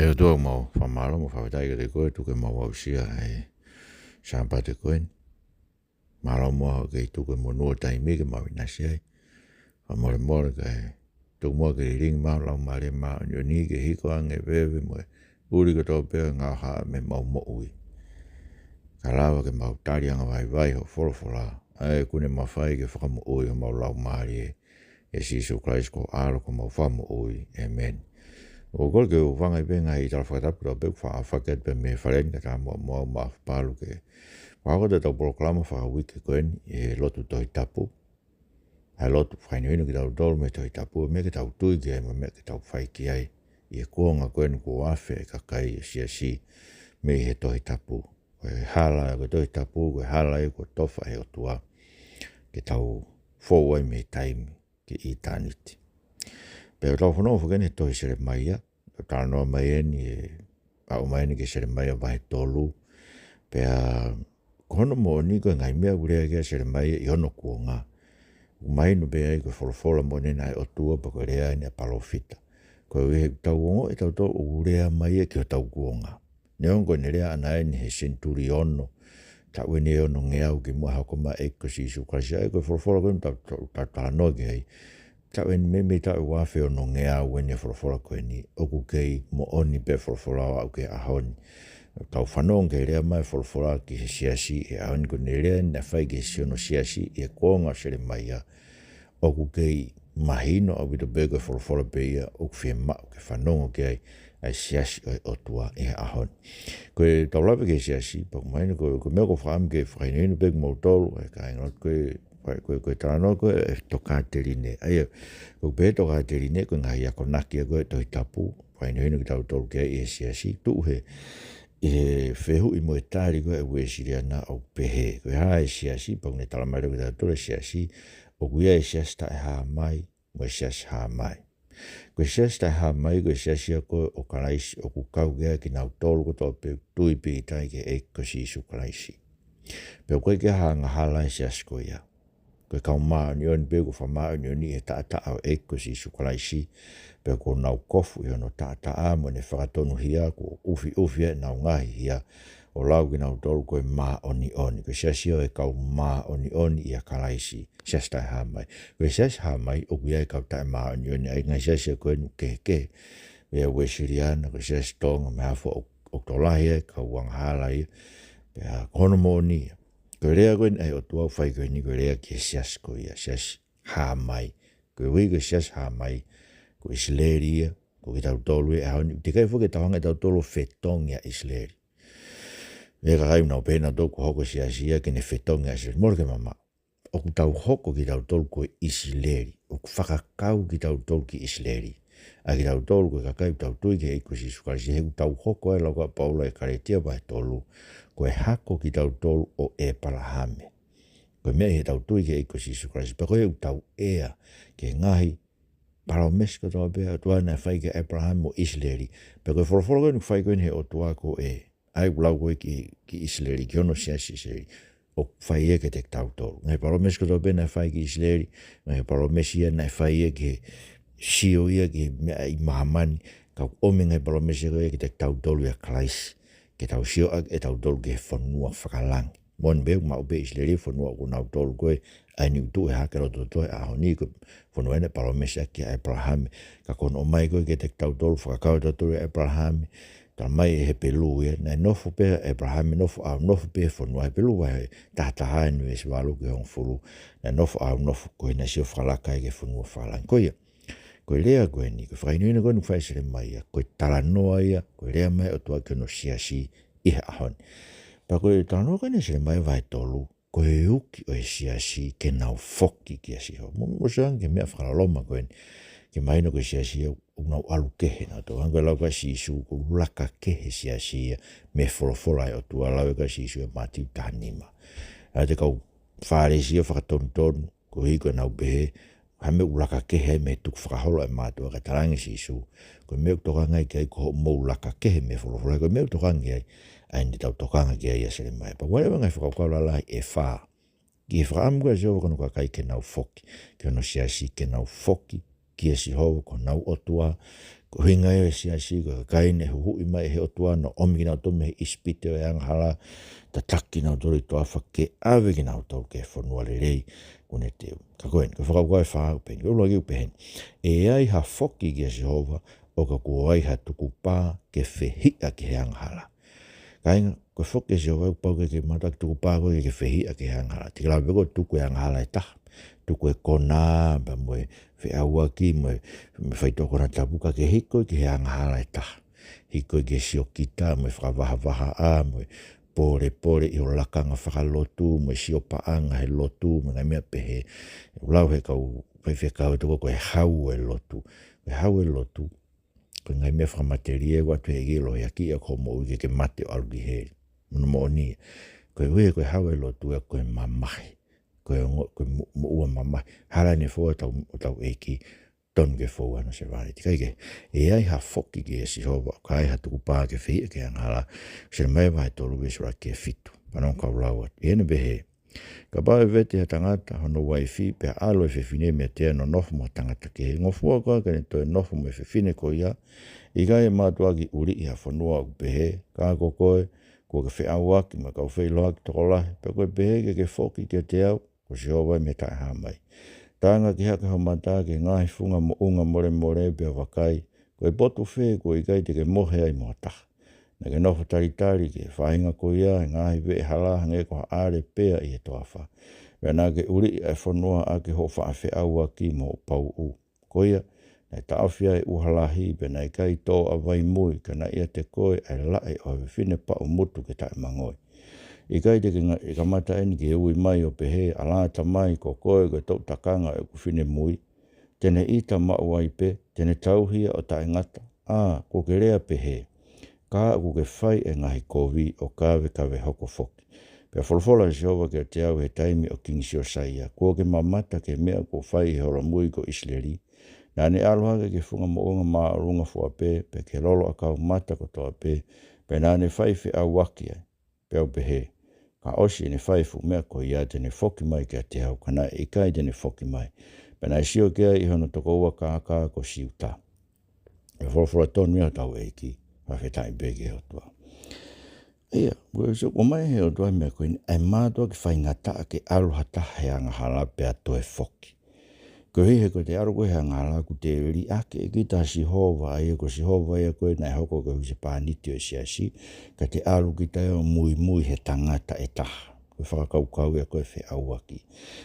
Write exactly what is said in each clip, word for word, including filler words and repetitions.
ʻE ʻOtua, mau fakamālō mo fakafetaʻi kiate koe, tuku ke mau aʻusia e Sāpate ko eni. Mālō muʻa hoʻo kei tuku e monū ʻo e taimi ke mau ʻinasi ai. Fakamolemole kae tuku muʻa ke lilingi mai ho Laumālie Māʻoniʻoni ke hiko ange e veve mo e ʻuli kotoa pē ʻo e ngaahi haʻa mei heʻemau moʻui, kae lava ke mau tali angavaivai hoʻo folofola, ʻa ia ʻoku ne mafai ke fakamoʻui homau laumālie. ʻIa Sīsū Kalaisi ko ho ʻAlo ko homau Fakamoʻui. ʻĒmeni. ʻOku ou kole ke u hūfanga ʻi he ngaahi tala fakatapu kotoa pē kuo faʻa fakahoko atu pē mei he fale ni, kae ʻatā muʻa mo au Maʻafu Palu ke fakahoko atu ʻetau polokalama fakauike ko eni ʻi he lotu Tohi Tapu. ʻA e lotu fakahinohino kitautolu mei he Tohi Tapu, meʻa ke tau tui ki ai mo e meʻa ke tau fai ki ai ʻi he kuonga ko eni kuo afe e kakai ʻo e siasi mei he Tohi Tapu. Ko e hala ko e Tohi Tapu, ko e hala ia kuo tofa ʻe he ʻOtua ke tau fou ai mei taimi ki ʻitāniti. Pea ʻoku tau fanongo foki eni he tohi Selemaia, ʻoku talanoa mai eni, ʻe aʻu mai eni ki he Selemaia vahe tolu. Pea ko hono moʻoni ko e ngaahi meʻa ʻoku lea ki ai ʻa Selemaia ʻi hono kuonga, ʻoku mahino pē ai ko e folofola moʻoni eni ʻa e ʻOtua pea ko e lea eni ʻa e palōfita. Koeʻuhi he ʻoku tau ongoʻi ʻe tautolu ʻoku lea mai ia ki hotau kuonga. Neongo ko ʻene lea ʻana eni he senituli ono, taʻu eni ʻe onongeau kimuʻa he hoko mai e ʻEiki ko Sīsū Kalaisi, ʻa ia ko e folofola ko eni ʻoku tau, tau, tau talanoa ki ai, taʻu eni meimei taʻu ʻe ua afe onongeau eni e folofola ko eni, ʻoku kei moʻoni pē folofola ʻo aʻu ki he ʻaho ni. Tau fanongo ki he lea mai folofola ki he siasi he ʻaho ni, ko ʻene lea naʻe fai ki he siʻi ono siasi ʻi he kuonga ʻo Selemaia, ʻoku kei mahino ʻaupito pē ko e folofola pē ia ʻoku fiemaʻu ke fanongo ki ai ʻa e siasi ʻo e ʻOtua ʻi he ʻaho ni. Ko ʻetau lave ki he siasi, pea ʻoku mahino ko, ko e meʻa ʻoku ou fakaʻamu ke fakahinohino pē kimoutolu, ʻe kāinga, ko e, ko e, ko e talanoa ko e tokāteline. ʻA ia, ko e pehē tokāteline, ko e ngaahi akonaki ia ko e Tohi Tapu, fakahinohino kitautolu ki ai ʻe he siasi, tuʻu he, ʻi he fehuʻi mo e tali ko e Uēsiliana ʻo pehē, ko e hā e siasi, pea ʻoku ne tala mai leva kiate kitautolu e siasi, ʻoku ʻi ai e siasi taʻehāmai, mo e siasi hāmai. Ko e siasi taʻehāmai, ko e siasi ia ko ē ʻo Kalaisi ʻoku kau ki ai kinautolu kotoa pē ʻoku tui pīkitai ki he ʻEiki ko Sīsū Kalaisi. Pea ʻoku ʻikai ke angahala e siasi ko ia. Ko e kau māʻoniʻoni pē kuo fakamāʻoniʻoniʻi ʻe he taʻataʻa ʻo e ʻEiki ko Sīsū Kalaisi. Pea kuo nau kofu ʻi hono taʻataʻa mo ʻene fakatonuhia, kuo ʻufiʻufi ʻenau ngaahi hia, ʻo lau kinautolu ko e māʻoniʻoni. Ko e siasi ia ʻo e kau māʻoniʻoni ʻia Kalaisi. Siasi taʻehāmai. Ko e siasi hāmai, ʻoku ʻi ai e kau taʻemāʻoniʻoni, ʻa ia ngaahi siasi ko eni ʻoku kehekehe. ʻA ia Uēsiliana, ko e siasi Tonga, mo e hā fua, ʻo, ʻoku tokolahi e kau angahala ia. Pea ko hono moʻoni ia. Ko e lea ko eni ʻa e ʻOtua ʻoku fai ko eni ko e lea ki he siasi ko ia, siasi hāmai. Koeʻuhi ko e siasi hāmai, ko ʻIsileli ia, ko kitautolu ia he ʻaho ni, teʻeki ai foki ke tau hanga ʻe tautolu ʻo fetongi ʻa ʻIsileli. ʻE kakai ʻoku nau pehē nautolu kuo hoko e siasi ia ke ne fetongi ʻa ʻIsileli. Mole ke mamaʻo. ʻOku tau hoko kitautolu ko e ʻIsileli. ʻOku fakakau kitautolu ki ʻIsileli. ʻA kitautolu ko e kakai ʻoku tau tui ki he ʻEiki ko Sīsū Kalaisi, he ʻoku tau hoko ai, lau ko ē ʻa Paula ʻi he Kalētia vahe tolu, ko e hako kitautolu ʻo ʻĒpalahame. Ko e meʻa ʻi heʻetau tui ki he ʻEiki ko Sīsū Kalaisi, pea ko ia ʻoku tau ʻea ki he ngaahi palōmesi kotoa pē ʻa e ʻOtua naʻe fai kia ʻĒpalahame mo ʻIsileli. Pea ko e folofola ko eni ʻoku fai ko eni ʻe he ʻOtua ko ē, ʻa ia ʻoku lau ko ē ki, ki ʻIsileli, ki hono siasi ʻIsileli, ʻoku fai ia kiate kitautolu. Ngaahi palōmesi kotoa pē naʻe fai ki ʻIsileli, ngaahi palōmesi ia naʻe fai ia ki he sio ia ki he meʻa ʻi māmani, ka ʻoku ʻomi e ngaahi palōmesi ko ia kiate kitautolu ʻia Kalaisi, ke tau sio ʻaki ʻe tautolu ki he fonua fakalangi. Moʻoni pē ʻoku maʻu pē ʻe ʻIsileli e fonua ʻoku nau tolu ko ē, ʻa eni ʻoku tuʻu he hake loto tohi ʻaho ni, ko e fonua eni naʻe palōmesi ʻaki kia ʻĒpalahame. Ka ko hono ʻomai ko ē kiate kitautolu, fakakau ʻe tautolu ʻia ʻĒpalahame, tala mai ʻe Hepelū ia, naʻe nofo pē ʻa ʻĒpalahame, nofo ʻaunofo pē he fonua, Hepelū vahe taha taha eni veesi valu ki he hongofulu, naʻe nofo ʻaunofo, ko e naʻe sio fakalaka ia ki he fonua fakalangi. Ko ia, ko e lea ko eni, ko e fakahinohino ko eni ʻoku fai ʻe Selemaia, ko e talanoa ia, ko e lea mai ʻa e ʻOtua ki hono siasi ʻi he ʻaho ni. Pea ko e talanoa ko eni ʻa Selemaia vahe tolu, ko e uki ʻo e siasi ke nau foki kia Sihova. Mou, mou sio ange ki he meʻa fakaloloma ko eni, ke mahino ko e siasi ia ʻoku nau ʻalu kehe nautolu. Hangē ko e lau ko ē ʻa Sīsū, ʻoku laka kehe e siasi ia mei he folofola ʻa e ʻOtua, lau ʻe he ʻEiki ko Sīsū ʻia Mātiu taha nima. ʻA ia ko e kau Fālesi ia fakatonutonu, koeʻuhi ko ʻenau pehē, ha meʻa ʻoku laka kehe ai mei he tukufakaholo ʻa e mātuʻa, kae talaange ʻe Sīsū, ko e meʻa ʻoku tokanga ki ai ko hoʻomou laka kehe mei he folofola, ko e meʻa ʻoku tokanga ki ai, ʻa eni te tau tokanga ki ai ʻia Selemaia. Pea ʻoku ʻi ai leva e ngaahi fakakaukau lalahi ʻe fā ki he fakaʻamu ko ē ʻa Sihova ki hono kakai ke nau foki, ki hono siasi ke nau foki kia Sihova ko honau ʻOtua, ko e ʻuhinga ia ʻo e siasi, ko e kakai naʻe huhuʻi mai ʻe he ʻOtua, naʻe ʻomi kinautolu mei he ʻIsipite ʻo e angahala, tataki kinautolu ʻi he toafa ke ʻave kinautolu ki he fonua lelei kuo ne teu. Ka ko eni, ko e fakakaukau ʻe fā ʻoku pehē ni, ko e ʻuluaki ʻoku pehē ni: ʻE ai ha foki kia Sihova, ʻo ka kuo ai ha tukupā ke fehiʻa ki he angahala. Kāinga, ko e foki kia Sihova ʻoku pau ke ke mātuʻaki tukupā koe ke ke fehiʻa ki he angahala. Te ke lava pē koe ʻo tuku e angahala ʻe taha. Tuku e konā, pea mo e feʻauaki, mo e, mo e faitoʻo konatapu, ka ke hiki koe ki he angahala ʻe taha. Hiki koe ki he siokita, mo e fakavahavahaʻa, mo e pōlepole ʻi ho lakanga fakalotu, mo e sio paʻanga he lotu, mo e ngaahi meʻa pehē. ʻOku lau ʻe he kau faifekau ʻe toko ko e hau ʻo e lotu. Ko e hau ʻo e lotu, ko e ngaahi meʻa fakamatelie ʻoku ʻoatu ʻe he ʻEiki ʻo lohiakiʻi ʻaki hoʻo moʻui ke ke mate ʻo ʻalu ki heli. Mono moʻoni ia. Koeʻuhi ko e hau ʻo e lotu ia ko e mamahi. Ko e ongo, ko e mo-, moʻua mamahi. Hala ʻene foʻou ʻetau, ʻetau ʻEiki, tonu ke foʻou hono sevāniti. Kae kehe, ʻe ai ha foki kia Sihova, ʻo ka ai ha tukupā ke fehiʻa ki he angahala. Selemaia vahe tolu veesi ʻuluaki ki he fitu. Pea naʻa ku lau atu. ʻI heʻene pehē, kapau ʻe vete ha tangata hono uaifi, pea ʻalu e fefine meiate ia ʻo nonofo mo ha tangata kehe, ngofua koā ke ne toe nofo mo e fefine ko ia? ʻIkai ʻe mātuʻaki ʻuliʻi ha fonua ʻoku pehē? Ka ko koe, kuo ke feʻauaki mo e kau feʻiloaki tokolahi, pea ko e pehē ke ke foki kiate au, ko Sihova ia mei he Taʻehāmai. Tanga ki hake ho mata ki he ngaahi funga moʻunga molemole, pea vakai, ko e potu fē kuo ʻikai te ke mohe ai mo ha taha? Naʻa ke nofo talitali ki he faʻahinga ko ia, he ngaahi veʻe hala, hangē ko ha ʻale pea ʻi he toafa. Pea naʻa ke ʻuliʻi ʻa e fonua ʻaki hoʻo faʻa feʻauaki mo hoʻo pauʻu. Ko ia, naʻe taʻofi ʻa e ʻuha lahi, pea naʻe ʻikai tō ʻa vai mui, ka naʻe ʻiate koe ʻa e laʻe ʻo ha fefine paʻumutu ke taʻemangoi. ʻIkai te ke nga-, kamata eni ki he ui mai ʻo pehē, ʻAlā, tamai, ko koe ko e toʻu takanga ʻo ʻeku finemui? Te ne ʻita maʻu ai pē, te ne tauhi ia ʻo taʻengata. ʻĀ, kuo ke lea pehē, ka ʻoku ke fai e ngaahi kovi ʻo kavekave hoko foki. Pea folofola ʻa Sihova kiate au he taimi ʻo Kingi Siosaia, kuo ke mamata ki he meʻa kuo fai ʻe Holomui ko ʻIsileli? Naʻa ne ʻalu hake ki he funga moʻunga māʻolunga fua pē, pea ki he lolo ʻakau mata kotoa pē, pea naʻa ne fai feʻauaki ai. Pea u pehē, ka ʻosi ʻene fai e fuʻu meʻa ko ia te ne foki mai kiate au, ka naʻe ʻikai te ne foki mai. Pea naʻe sio ki ai ʻi hono tokoua kākā ko Siuta. ʻE folofola tonu ia hotau ʻEiki, fakafetaʻi pē ki he ʻOtua. ʻIa, ʻoku ou sio, ʻomai ʻe he ʻOtua e meʻa ko eni, ʻa e mātuʻaki faingataʻa ke ʻalu ha taha he angahala pea toe foki. Koeʻuhi he ko ʻete ʻalu koe he angahala ʻoku te liʻaki ʻe kita ʻa Sihova, ʻa ia ko Sihova ia ko ē naʻe hoko ko e husepāniti ʻo e siasi, ka te ʻalu kita ia ʻo muimui he tangata ʻe taha. Ko e fakakaukau ia ko e feʻauaki.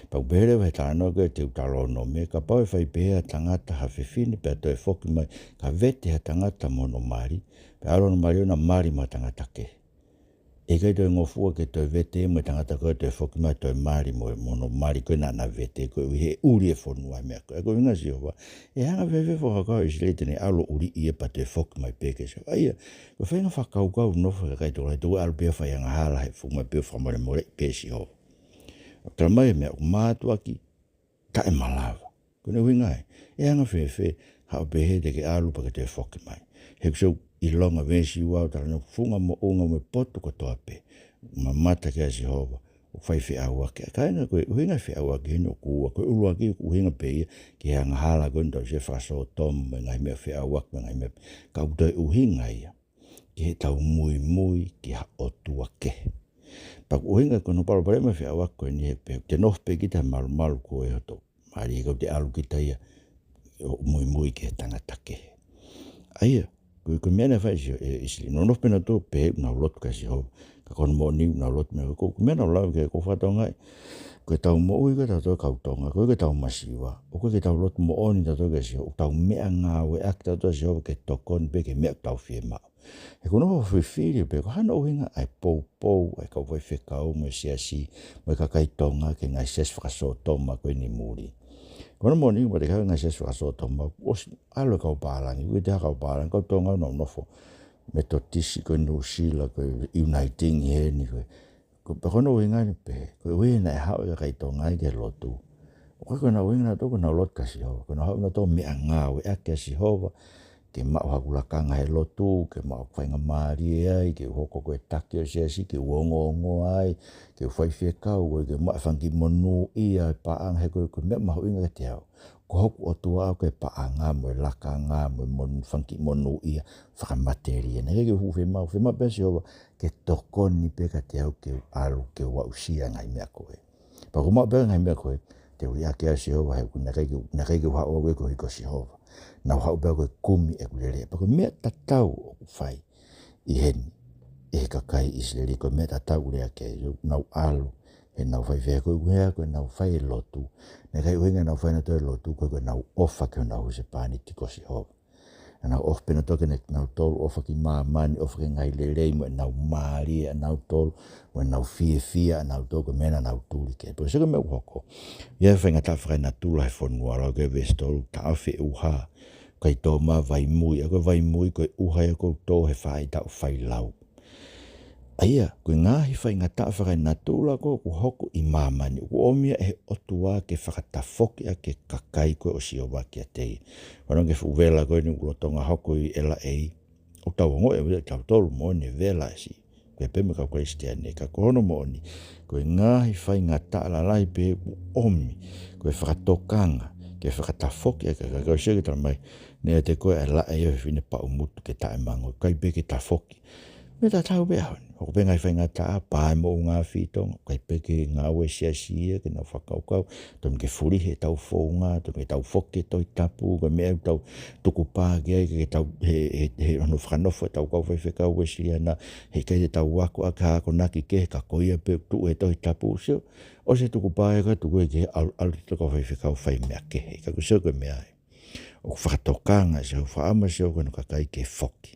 Pea ʻoku pehē leva he talanoa ko ē Teutalōnome, kapau ʻe fai pehē ʻe ha tangata ha fefine pea toe foki mai, ka vete ha tangata mo hono mali, pea ʻalu hono mali ʻo na mali mo ha tangata kehe. ʻE ʻikai toe ngofua ke toe vete mo e tangata ko ē toe foki mai toe mali mo, mo hono mali ko ē naʻa na vete, koeʻuhi he ʻuli e fonua he meʻa ko ē. Ko e ʻuhinga ʻa Sihova, ʻe anga fēfē e fakakaukau ʻa ʻIsileli te ne ʻalu ʻuliʻi ia pea toe foki mai pē kia Sihova? ʻA ia, ko e faʻahinga fakakaukau nofo he kakai tokolahi, te u ʻalu pē ʻo fai angahala he foki mai pē ʻo fakamolemoleʻi pē Sihova. ʻOku talamai e meʻa ʻoku mātuʻaki taʻemalava. Ko hono ʻuhinga ē, ʻe anga fēfē haʻo pehē te ke ʻalu pea ke toe foki mai? He ʻoku ou sio ʻi he longo veesi ua ʻoku talanoa ki he funga moʻunga mo e potu kotoa pē. Mamata kia Sihova, ʻo fai feʻauaki. Kāinga, ko e ʻuhinga feʻauaki heni ʻoku ua, ko e ʻuluaki ʻoku ʻuhinga pē ia ki he angahala ko eni tau sio fakasōtoma mo e ngaahi meʻa feʻauaki mo e ngaahi meʻa. Ka ʻoku toe ʻuhinga ia ki heʻetau muimui ki ha ʻotua kehe. Pea ko e ʻuhinga ko hono palopalema e feʻauaki ko eni he pē, te nofo pē kita he malumalu ko ē hoto mali, he ka te ʻalu kita ia ʻo muimui ki he tangata kehe. ʻA ia, ko e, ko e meʻa naʻe fai ʻe ʻIsileli, nonofo pē nautolu pē ʻo nau lotu kia Sihova. Ka ko hono moʻoni ʻoku nau lotu meʻa ko, ko e meʻa naʻa ku lau ki ai ko e fatongia ia. Ko ʻetau moʻui ko ē tautolu kau Tonga, ko ē ko ʻetau masiva, ʻoku ʻikai ke tau lotu moʻoni tautolu kia Sihova, ʻoku tau meʻangāueʻaki tautolu kia Sihova ke tokoni pē ki he meʻa ʻoku tau fiemaʻu. He ko hono fifili pē, ko e hā hono ʻuhinga ʻa e poupou ʻa e kau faifekau mo e siasi, mo e kakai Tonga ki he ngaahi siasi fakasōtoma ko eni muli? Ko hono moʻoni, ʻoku ʻikai ke ngaahi siasi fakasōtoma, ʻosi ʻalu e kau pālangi, ʻoku ʻikai ke ʻi ai ha kau pālangi, kau Tonga ʻoku nau nofo, Metotisi ko ē Nuʻusila, ko e Uniting heni ko ē. Ko, pea ko hono ʻuhinga eni pē, koeʻuhi naʻe haʻu e kakai Tonga ia ki he lotu. ʻOku ʻikai ko honau ʻuhinga nautolu ko ʻenau lotu kia Sihova. Ko ʻenau haʻu nautolu meʻangāueʻaki ʻa Sihova, ke maʻu haku lakanga he lotu, ke maʻu faingamālie ai, ke u hoko ko e taki ʻo e siasi, ke u ongoongoa ai, ke u faifekau, ko e ke maʻu e fanga kiʻi monūʻia ʻa e paʻanga, he ko e, ko e meʻa mahuʻinga kiate au. Ko hoku ʻOtua ʻoku ʻi ai e paʻanga mo e lakanga mo e monū, fanga kiʻi monūʻia fakamatelie. Naʻe ʻikai ke u hū fiemaʻu, fiemaʻu pē ʻa Sihova ke tokoni pē kiate au ke u ʻalu ke u aʻusia e ngaahi meʻa ko ē. Pea ko e maʻu pē ngaahi meʻa ko ē, te u liʻaki ʻa Sihova he ʻoku naʻe ʻikai ke, naʻe ʻikai ke u haʻu au ia koeʻuhi ko Sihova. Naʻa ku haʻu pē au ko e kumi ʻeku lelei. Pea ko e meʻa tatau ʻoku fai ʻi heni, ʻe he kakai ʻIsileli, ko e meʻa tatau ʻoku lea ki ai, ʻoku nau ʻalu, he nau fai fea ko e ʻuhinga ko ʻenau fai e lotu. Naʻe ʻikai ʻuhinga ʻenau fai nautolu e lotu, ko e, ko ʻenau ʻofa ki honau husepāniti ko Sihova. Naʻa nau ʻofa pē nautolu ke ne, nautolu ʻofa ki māmani, ʻofa ki he ngaahi lelei, mo ʻenau mālie ʻanautolu, mo ʻenau fiefia ʻanautolu, ko e meʻa naʻa nau tuli ki ai. Pea ko e sio ki he meʻa ʻoku hoko. ʻI ai e faingataʻa fakaenatula he fonua, lau ki he veesi tolu, taʻofi e ʻuha, ʻikai tō mai ha vai mui, ʻa ia ko e vai mui ko e ʻuha ia ʻoku tō he faʻahitaʻu failau. ʻA ia, ko e ngaahi faingataʻa fakaenatula ko ē ʻoku hoko ʻi māmani, ʻoku ʻomi ia ʻe he ʻOtua ke fakatafoki ʻaki e kakai ko ē ʻo Sihova kiate ia. Ko hono ʻuhinga e fuʻu vela ko eni ʻoku lolotonga hoko ʻi ʻEla ʻEi. ʻOku tau ongoʻi ʻe tautolu moʻoni e vela ʻa e siʻi, ko e pē mo e kau Kalisitiane, ka ko hono moʻoni, ko e ngaahi faingataʻa lalahi pē ʻoku ʻomi, ko e fakatokanga, ke fakatafoki ʻaki e kakai. Ko e sio ki he talamai, naʻe ʻiate koe ʻa e laʻe ʻo e fefine paʻumutu ke taʻemango, ʻikai pē ke tafoki. Meʻa tatau pē ʻaho ni. Hoko pē ngaahi faingataʻa, pā e moʻunga afi ʻi Tonga, ʻikai pē ke ngāue siasi ia, ke nau fakakaukau, tonu ke fulihi ʻetau founga, tonu ke tau foki ki he Tohi Tapu, ko e meʻa ʻoku tau tukupā ki ai, ke tau, he, he, he hono fakanofo ʻetau kau faifekau Uēsiliana, heʻikai te tau ako ʻaki ha akonaki kehe, ka ko ia pē ʻoku tuʻu he Tohi Tapu, sio, ʻosi e tukupā ia ka tuku ia ki he ʻalu, ʻalu ʻetau kau faifekau fai meʻa kehe, ka ko e sio ko e meʻa ia. ʻOku fakatokanga ʻa Sihova, fakaʻamu ʻa Sihova ki hono kakai ke foki.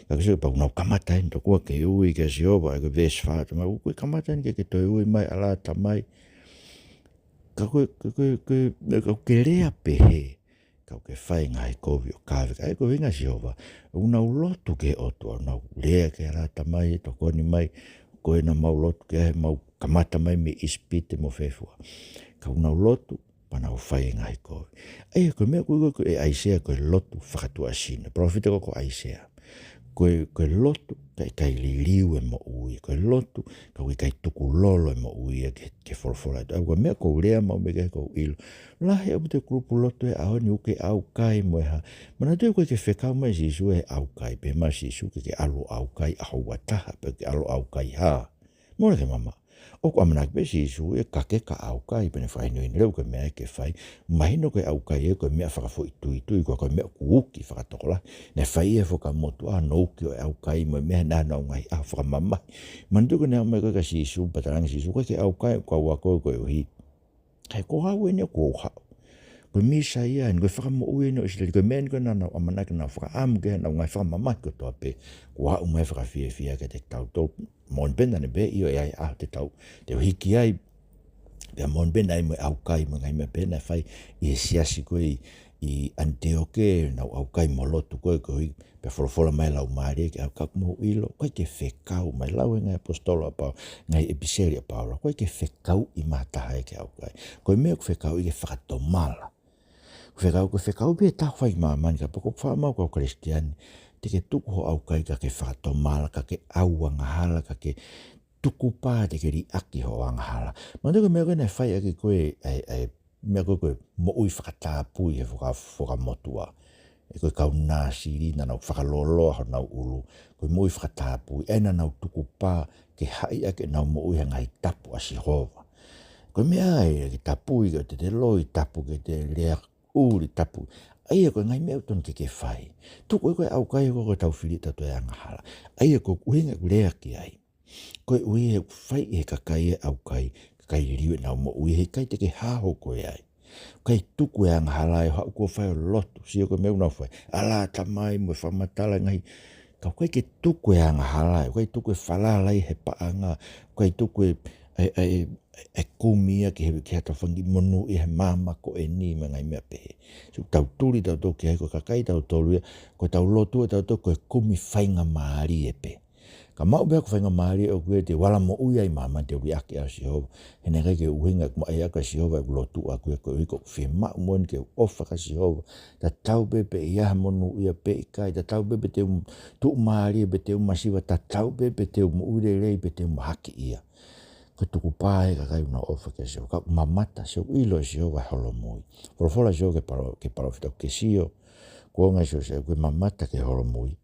Ka ko e sio pea ʻoku nau kamata eni tokua ke ui kia Sihova, ʻa ia ko e veesi fā, talamai ʻoku ke kamata eni ke ke toe ui mai ʻAlamā, Tamai. Ka ko e, ka ko e, ka ko e, ka ko e lea pehē, ka ʻoku ke fai e ngaahi kovi ʻo kave. ʻA ia ko e ʻuhinga ʻa Sihova, ʻoku nau lotu ki he ʻOtua, ʻoku nau lea ki he ʻAlamā, tokoni mai, ko ena mau lotu ki ai, mau kamata mai mei ʻIsipite mo fē fua. Ka ʻoku nau lotu, pea nau fai e ngaahi kovi. ʻA ia, ko e meʻa ko ē ʻoku ui ko ē ʻe ʻAisea ko e lotu fakatuʻasino. Palōfita ko ē ko ʻAisea. Ko e, ko e lotu, ka ʻikai liliu e moʻui. Ko e lotu, ka ʻoku ʻikai tukulolo e moʻui ia ki he, ki he folofola. ʻA ia, ko e meʻa ʻoku ou lea maʻu mei ai ʻoku ou ʻilo. Lahi ʻaupito e kulupu lotu he ʻaho ni ʻoku ke ʻaukai mo e hā. Manatuʻi ʻoku ʻikai ke fekau mai ʻe Sīsū e ʻaukai. Pehē mai ʻe Sīsū ke ke ʻalu ʻo ʻaukai ʻaho ua taha, pe ke ʻalu ʻo ʻaukai hā. Mole ke mamaʻo. ʻOku ʻamanaki pē ʻe Sīsū ia ke ke ʻaukai, pea ne fakahinohino leva ko e meʻa ia ke fai. Mahino ko e ʻaukai ia ko e meʻa fakafoʻituitui, ko e, ko e meʻa ʻoku uki fakatokolahi. Naʻe fai ia ʻe he Fuakava Motuʻa, hono uki ʻo e ʻaukai mo e meʻa naʻa nau ngaahi ʻaho fakamamahi. Manatuʻi ko ʻene aʻu mai ko ē kia Sīsū, pea talaange ʻe Sīsū, ʻoku ʻikai ke ʻaukai, ʻoku ou ʻaukai koeʻuhi. He ko au eni ʻoku ou haʻu. Ko e Mīsaia eni, ko e Fakamoʻui eni ʻo ʻIsileli, ko e meʻa eni ko ē naʻa nau ʻamanaki, naʻa nau fakaʻamu ki ai, naʻa nau ngaahi fakamamahi kotoa pē. Kuo haʻu mai ʻo fakafiefia kiate kitautolu. Moʻoni pē naʻa ne pehē, ʻio, ʻe ʻi ai e ʻaho te tau, te u hiki ai. Pea moʻoni pē naʻe ʻi ai mo e ʻaukai mo e ngaahi meʻa pehē naʻe fai ʻi he siasi ko ē ʻi, ʻi ʻAniteoke, nau ʻaukai mo lotu ko ē, ko ē, pea folofola mai e Laumālie ke ʻaukai. Ka ʻoku mou ʻilo, ʻoku ʻikai ke fekau mai, lau e ngaahi ʻaposetolo ʻa Pau-, ngaahi ʻipiseli ʻa Paula, ʻoku ʻikai ke fekauʻi mai ha taha ia ke ʻaukai. Ko e meʻa ʻoku fekauʻi ke fakatomala. ʻOku fekau, ʻoku fekau pē ʻe taha ʻoku fai ʻi māmani, ka pea ʻoku ou faʻa maʻu, kau Kalisitiane, te ke tuku hoʻo ʻaukai ka ke fakatomala, ka ke ʻau angahala, ka ke tukupā, te ke liʻaki hoʻo angahala. Manatuʻi ko e meʻa ko ē naʻe fai ʻaki ko ē ʻa e, ʻa e meʻa ko ē ko e moʻui fakatapui he Fuakava, Fuakava Motuʻa. Ē, ko e kau Nāsili naʻa nau fakalōloa honau ʻulu. Ko e moʻui fakatapui, ē, naʻa nau tukupā ke haʻi ʻaki ʻenau moʻui he ngaahi tapu ʻa Sihova. Ko e meʻa ia ke tapui, ke te te loi tapu, ke te lea ʻuli tapu. ʻA ia ko e ngaahi meʻa ʻoku tonu ke ke fai. Tuku ē ko e ʻaukai ko ē ʻoku tau fili ʻe tautolu e angahala. ʻA ia ko e ʻuhinga ʻoku lea ki ai. Koeʻuhi he ʻoku fai ʻe he kakai e ʻaukai, kakai liliu ʻenau moʻui, heʻikai te ke hao koe ai. ʻIkai tuku e angahala ʻe haʻu ʻo fai ʻo lotu, sio ko e meʻa ʻoku nau fai. ʻAlamā mo e fakamatala ngaahi, ka ʻoku ʻikai ke tuku e angahala, ʻoku ʻikai tuku e falala ʻi he paʻanga, ʻoku ʻikai tuku e, e, e, e, e kumi ia ki he, ki ha tau fanga kiʻi monūʻia he māmani ko eni mo e ngaahi meʻa pehē. So, tau tuli tautolu ki ai, ko e kakai tautolu ia, ko ʻetau lotu ʻatautolu ko e kumi faingamālie pē. Ka maʻu pē haʻaku faingamālie ʻoʻoku ia te u ala moʻui ai ʻi māmani, te u liʻaki ʻa Sihova. He naʻe ʻikai ke ʻuhinga ʻeku maʻu ʻa Sihova ʻeku lotu ʻaʻaku ia, koeʻuhi ko ʻeku fiemaʻu moʻoni ke u ʻofa kia Sihova. Tatau pē pe ʻi ai ha monūʻia pe ʻikai, tatau pē pe te u tuʻumālie pe te u masiva, tatau pē pe te u moʻui lelei pe te u mahaki ia. Ko e tukupā ʻa e kakai ʻoku nau ʻofa kia Sihova, ka ʻoku mamata, sio ʻoku ʻilo ʻe Sihova e holomui. Folofola ʻa Sihova ki he palo-, ki he palōfita ʻoku ke sio, kuonga ʻi Siosefa, ʻoku ke mamata ki he holomui.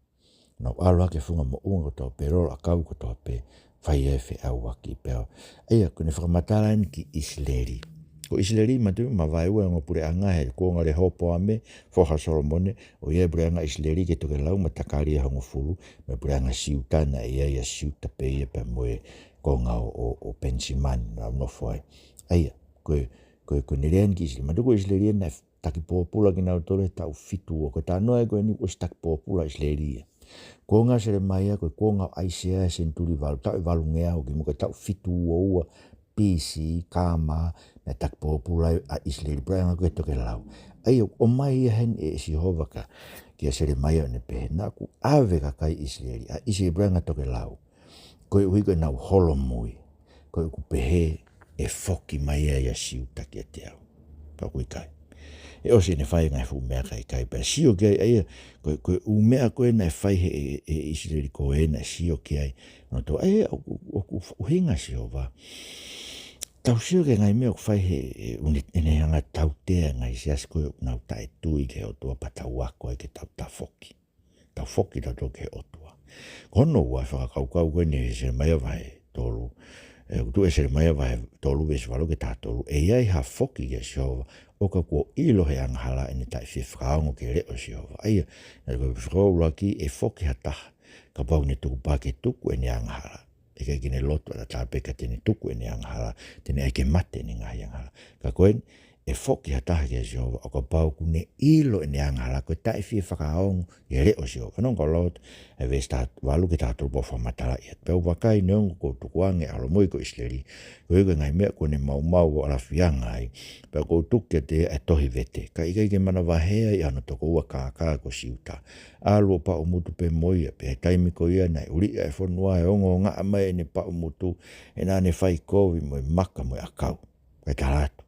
Nau ʻalu hake he funga moʻunga kotoa pē, lolo ʻakau kotoa pē, fai ai e feʻauaki pē. ʻA ia, ʻoku ne fakamatala eni ki ʻIsileli. Ko ʻIsileli, manatuʻi, mavaeua e ongo puleʻanga he kuonga ʻo Lehopoame, foha ʻo Solomone, ʻoku ʻi ai e puleʻanga ʻIsileli ki he tokelau, matakali ʻe hongofulu, mo e puleʻanga Siuta naʻe ʻi ai ʻa Siuta pē ia pea mo e konga ʻo, ʻo, ʻo Penisimani, naʻa nau nofo ai. ʻA ia, ko e, ko e, ko e lea eni ki ʻIsileli. Manatuʻi ko ʻIsileli naʻe taki pōpula kinautolu he taʻu fitu ua. Ko e talanoa ia ko eni ʻosi taki pōpula ʻIsileli ia. Kuonga ʻo Selemaia, ko e kuonga ʻo ʻAisea he senituli valu, taʻu ʻe valungeau ki muʻa, ko e taʻu fitu ua ua B C, K.M., naʻe taki pōpula ai ʻa ʻIsileli, puleʻanga ko ē he tokelau. ʻA ia, ʻomai ia heni ʻe Sihova kia, kia Selemaia ʻo ne pehē, naʻa ku ʻave e kakai ʻIsileli, ʻa ʻIsileli puleʻanga tokelau, koeʻuhi ko ʻenau holomui, koeʻuhi ʻoku pehē ʻe foki mai ia ʻa Siuta kiate au. Ka ʻoku ʻikai. ʻE ʻosi ʻene fai e ngaahi fuʻu meʻa ka ʻikai pē. Sio ki ai, ʻa ia, ko e, ko e ʻū meʻa ko ē naʻe fai he, ʻe, ʻe ʻIsileli ko ē naʻe sio ki ai. Nau tō, ʻa ia, ʻoku, ʻoku, ʻoku ʻuhinga ʻa Sihova. Tau sio ki he ngaahi meʻa ʻoku fai he, ʻe, ʻene, ʻene hanga ʻo tautea e ngaahi siasi ko ē ʻoku nau taʻetui ki he ʻOtua pea tau ako ai ke tau tafoki. Tau foki tautolu ki he ʻOtua. Ko hono ua e fakakaukau ko eni he Selemaia vahe tolu. ʻE, ʻoku tuʻu he Selemaia vahe tolu veesi valu ki he taha tolu. ʻE ʻi ai ha foki kia Sihova, ʻo ka kuo ʻilo he angahala ʻene taʻefie fakaongo ki he leʻo ʻo Sihova. ʻA ia, naʻe ko e fakaʻuluaki ʻe foki ha taha, kapau ʻoku ne tukupā ke tuku ʻene angahala. ʻIkai ke ne lotu ʻatatau pē ka te ne tuku ʻene angahala, te ne ʻai ke mate ʻene ngaahi angahala. Ka ko eni, ʻe foki ha taha kia Sihova, ʻo kapau ʻoku ne ʻilo ʻene angahala, ko e taʻefie fakaongo ki he leʻo ʻo Sihova. Fanongo kau lotu, ʻa e veesi taha valu ki he taha tolu pea u fakamatalaʻi atu. Pea u vakai neongo kuo u tukuange ʻa e holomui ko ʻIsileli, koeʻuhi ko e ngaahi meʻa kuo ne maumau ʻo ʻalafianga ai, pea kuo u tuku kiate ia ʻa e tohi vete, ka ʻikai ke manavahē ai ʻa hono tokoua kākā ko Siuta. ʻAlu ʻo paʻumutu pē mo ia, pea ʻi he taimi ko ia naʻe uliʻi ʻa e fonua he ongoongaʻa mai ʻene paʻumutu, he naʻa ne fai kovi mo e maka mo e ʻakau. Kae tala atu,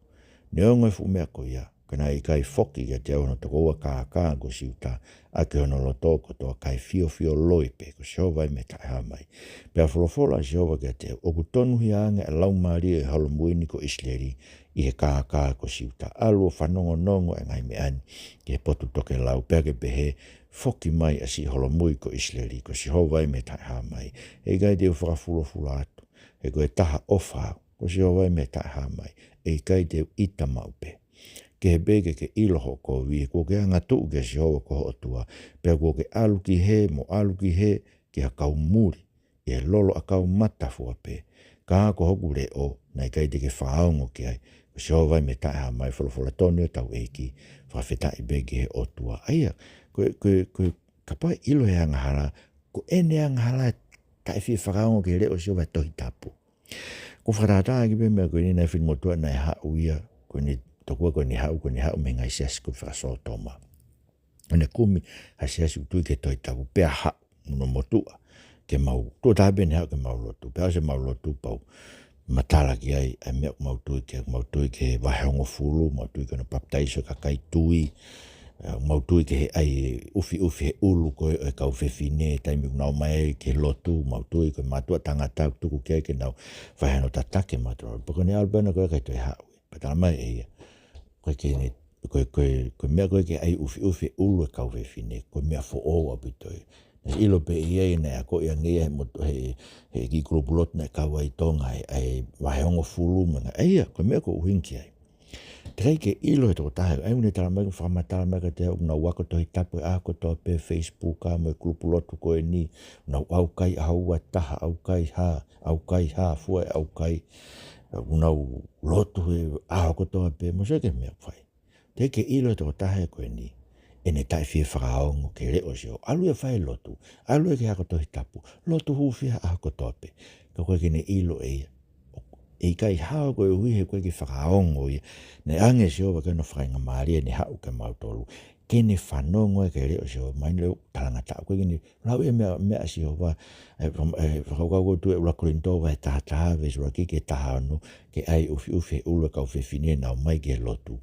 neongo e fuʻu meʻa ko ia, ka naʻe ʻikai foki kiate au hono tokoua kākā ko Siuta, ʻaki hono loto kotoa, kae fiofio loi pē, ko Sihova ia mei he Taʻehāmai. Pea folofola ʻa Sihova kiate au, ʻoku tonuhia ange ʻa e laumālie ʻo e holomui ni ko ʻIsileli ʻi he kākā ko Siuta. ʻAlu ʻo fanongonongo ʻa e ngaahi meʻa ni ki he potu tokelau, pea ke pehē, foki mai ʻa siʻi holomui ko ʻIsileli, ko Sihova ia mei he Taʻehāmai. ʻE ʻikai te u fakafulofula atu, he ko e taha ʻofa au, ko Sihova ia mei he Taʻehāmai, ʻe ʻikai te u ʻita maʻu pē. Kehe pē ke ke ʻilo hoʻo kovi, he kuo ke angatuʻu kia Sihova ko ho ʻOtua, pea kuo ke ʻalu ki hē mo ʻalu ki hē ki ha kau muli, ʻi he lolo ʻakau matafua pē. Ka ko hoku leʻo, naʻe ʻikai te ke fakaongo ki ai, ko Sihova ia mei he Taʻehāmai. Folofola tonu ʻa hotau ʻEiki, fakafetaʻi pē ki he ʻOtua. ʻA ia, ko e, ko e, ko e, kapau ʻe ʻilo he angahala, ko ʻene angahala, taʻefie fakaongo ki he leʻo ʻo Sihova he Tohi Tapu. ʻOku fakatātā ʻaki pē meʻa ko eni, naʻe fili motuʻa naʻe haʻu ia, ko eni tokua ko eni haʻu, ko eni haʻu mei he ngaahi siasi ko ē fakasōtoma. ʻO ne kumi ha siasi ʻoku tui ki he Tohi Tapu pea haʻu, mo hono motuʻa, ke mau, tuʻo taha pē ne haʻu ke mau lotu. Pea ʻosi ʻemau lotu pea u matala ki ai, ʻa e meʻa ʻoku mau tui ki ai, ʻoku mau tui ki he vahe hongofulu, mau tui ki hono papitaiso e kakai tui, ʻoku mau tui ki he ʻai ʻufiʻufi he ʻulu ko ē ʻo e kau fefine, taimi ʻoku nau ō mai ai ki he lotu, mau tui ko e mātuʻa tangata ʻoku tuku ki ai ke nau fai hano tataki e mātuʻa. Pea ko ʻene ʻalu pē ʻana ko ē ʻikai toe haʻu. Pea tala mai ʻe ia, ko e ke ne, ko e, ko e, ko e meʻa ko ē ke ʻai ʻufiʻufi e ʻulu e kau fefine, ko e meʻa foʻou ʻaupito ia. Naʻe ʻilo pē ʻe ia naʻe akoʻi ange ia he motu-, he, he kiʻi kulupu lotu naʻe kau ai ʻi Tonga, he, he vahe hongofulu mo e ngaahi, ʻa ia, ko e meʻa ʻoku ou ʻuhinga ki ai. Teʻeki ai ke ʻilo he tokotaha, ʻa ia ʻoku ne tala mai, fakamatala mai kiate au, ʻoku nau ako Tohi Tapu he ʻaho kotoa pē, Facebook ʻa mo e kulupu lotu ko eni, ʻoku nau ʻaukai ʻaho ua taha, ʻaukai hā, ʻaukai hā, fua e ʻaukai, ʻoku nau lotu he ʻaho kotoa pē, mou sio ki he meʻa ʻoku fai. Teʻeki ke ʻilo he tokotaha ko eni ʻene taʻefie fakaongo ki he leʻo ʻo Sihova. ʻAlu ia ʻo fai e lotu, ʻalu ia ki he ako Tohi Tapu, lotu hūfia ʻaho kotoa pē. Ka ʻoku ʻikai ke ne ʻilo ʻe ia, ʻe ʻikai hao koeʻuhi he ʻoku ʻikai ke fakaongo ia. Naʻe ʻange ʻe Sihova ki hono faingamālie ʻene haʻu kia mautolu, ke ne fanongo ai ki he leʻo ʻo Sihova, ʻomai ʻene leʻo talangataʻa. ʻOku ʻikai ke ne lau ia meʻa, meʻa ʻa Sihova, ʻe, ʻe, fakakaukau atu ʻa e ʻuluaki Kolinitō vahe taha taha, veesi ʻuluaki ki he taha ono, ke ʻai ʻufiʻufi he ʻulu e kau fefine ʻoku nau ō mai ki he lotu.